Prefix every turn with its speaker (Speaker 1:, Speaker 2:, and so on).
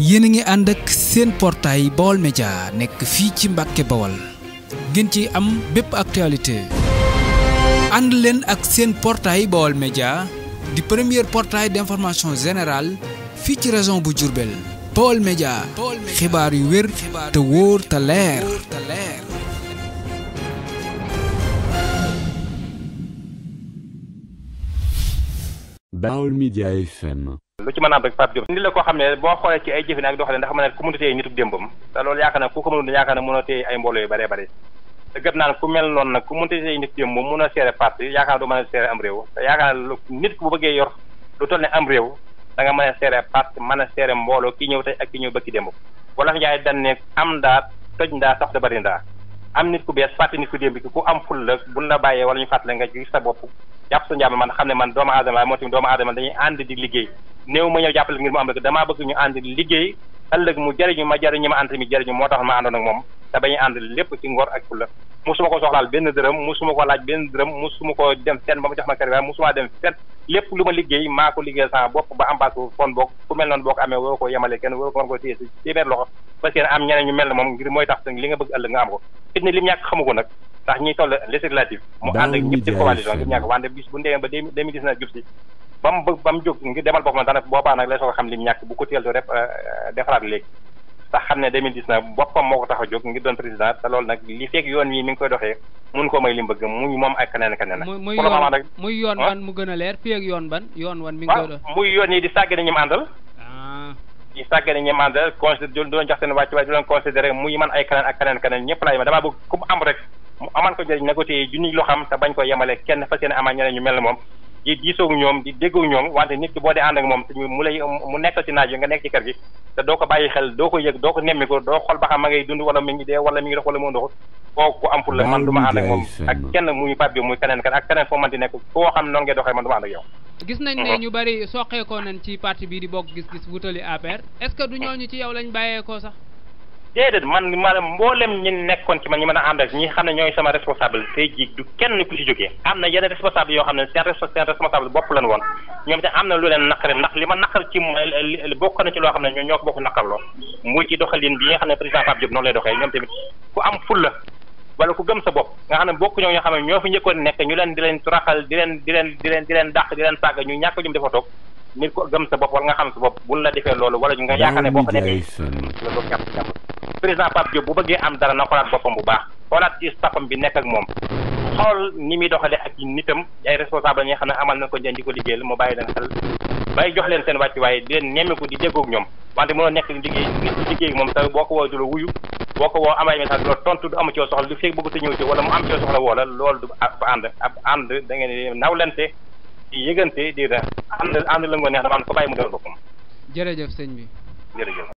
Speaker 1: yéen a ngi ànd ak seen portail Baol Média nekk fii ci Mbàkke Bawol ngeen ci am bépp actualité ànd leen ak seen portail Baol Média di premier portail d'information générale fii ci région bu Diourbel. Baol Média xibaar yu wér te wóor te leer.
Speaker 2: Baol Média FM.
Speaker 3: lu ci mën a am rek Pape Diop nit la koo xam ne boo xoolee ci ay jëfin ak doxalee ndax ma ne ku mënut a téye nitu démbam te loolu yaakaar na ku ko mënut yaakaar na mën a téye ay mbooloo yu bëree bëri te gëm naa ne ku mel noonu nag ku mënut a téye nitu démb moom mën a seere parti yaakaar na du mën a seere am réew te yaakaar na nit ku bu bëggee yor lu toll ne am réew da nga mën a seere parti mën a seere mbooloo ki ñëw tey ak ki ñëw bëkki démb wala fi njaay dañ ne am ndaa toj ndaa sax da bëri ndaa am nit ku bees fàtte nit ku démb ki ku am ful la buñ la bàyyee wala ñu fàttale nga gis sa bopp jàpp sa njàmm man xam ne man doomu aadama la moo tamit doomu aadama dañuy ànd di liggéey néew ma ñëw jàppale ngir mu am rek damaa bëgg ñu ànd liggéey ëllëg mu jëriñu ma jëriñu ma ànd tamit jëriñu moo tax ma àndoon ak moom te bañuy ànd lépp ci ngor ak fulla musuma ko soxlaal benn dërëm musuma ko laaj benn dërëm musuma ko dem fenn ba mu jox ma kër waaye musuma dem fenn lépp lu ma liggéey maa ko liggéeyal sama bopp ba ambassade kon boog ku mel noonu boo ko amee waroo ko yemale kenn waroo ko mën ko téye si téeméer loxo parce que am ñeneen ñu mel ne moom ngir mooy tax li nga bëgg ëllëg nga am ko fit ni lim ñàkk xamu ko nag ndax ñuy toll législative mu ànd ak ñëpp ci coalition ngir ñàkk wante bis bu ndee ba 2019 jub si ba mu jóg ngir demal boppam daanaka boobaa nag lay soog a xam lim ñàkk bu ko teeltu rek defaraat léegi ndax xam ne 2019 boppam moo ko tax a jóg ngir doon président te loolu nag li fekk yoon wi mi ngi koy doxee mun koo may li mu bëgg muy moom ak keneen nag
Speaker 4: muy yoon ban mu gën a leer fii ak yoon ban yoon wan mi ngi koy dox
Speaker 3: muy yoon yi di sàggane ñi mu àndal di sàggane ñi mu àndal considéré du doon jox seen wàcc waaye du doon considéré muy man ay keneen ak keneen ñëpp laay ma damaa bëgg ku mu am rek mu aman ko jëriñ na ko téye junni loo xam te bañ ko yemale kenn fas yéene amaa ñeneen ñu mel ne moom di diisoog ñoom di déggoog ñoom wante nit ki boo dee ànd ak moom mu nekk ci naaj yi nga nekk ci kër gi te doo ko bàyyi xel doo ko yëg doo ko nemmi ko doo xool ba xam ma ngay dund wala mi ngi dee wala mi ngi dox wala mu ndox kooku am pour la man du ma ànd ak moom ak kenn muy Pape Diop muy keneen ak keneen foo manti nekk koo xam noonu ngay doxee man du ma ànd ak yow
Speaker 4: gis nañ ne ñu bari soqeekoo nañ ci parti bii di bokk gis-gis wutali APR est-ce que du ñooñu ci yow lañ bàyyeekoo sax
Speaker 3: déedéet man mboolem ñi nekkoon ci man ñi mën a ànd ak ñi xam ne ñooy sama responsable tey jii du kenn ku ci jógee am na yeneen responsable yoo xam ne seen responsable bopp lañ woon ñoom te am na lu leen naqari ndax li ma naqar ci bokk na ci loo xam ne ñoo ko bokk naqarloo muy ci doxalin bi nga xam ne président Pape Diop noonu lay doxee ñoom tamit ku am fulla wala ku gëm sa bopp nga xam ne bokk ñoo xam ne ñoo fi njëkkoon nekk ñu leen di leen turaxal di leen dàq di leen sàgg ñu ñàkk jum dafa toog nit ko gëm sa bopp wala nga xam sa bopp buñ la defee loolu wala nga yaakaar ne boo ko nekkee loolu jàpp président Pape Diop bu bëggee am dara na xoolaat boppam bu baax xoolaat ci staffam bi nekk ak moom xool ni muy doxalee ak nitam ay responsable ñi nga xam ne amal na ko njëriñ di ko liggéeyal mu bàyyi leen xel bàyyi jox leen seen wàcc waaye di leen nemmeeku di déggoog ñoom wante mënoo nekk liggéey moom sax boo ko woo du la wuyu boo ko woo amay message du la tontu du amu ci soxla lu fekk bëgg te ñëw ci wala mu am ci soxla woo la loolu du ànd da ngeen nawlante di yëgante di ànd la nga neex dama am ko bàyyi mu doon boppam
Speaker 4: jërëjëf sëñ bi
Speaker 3: jërëjëf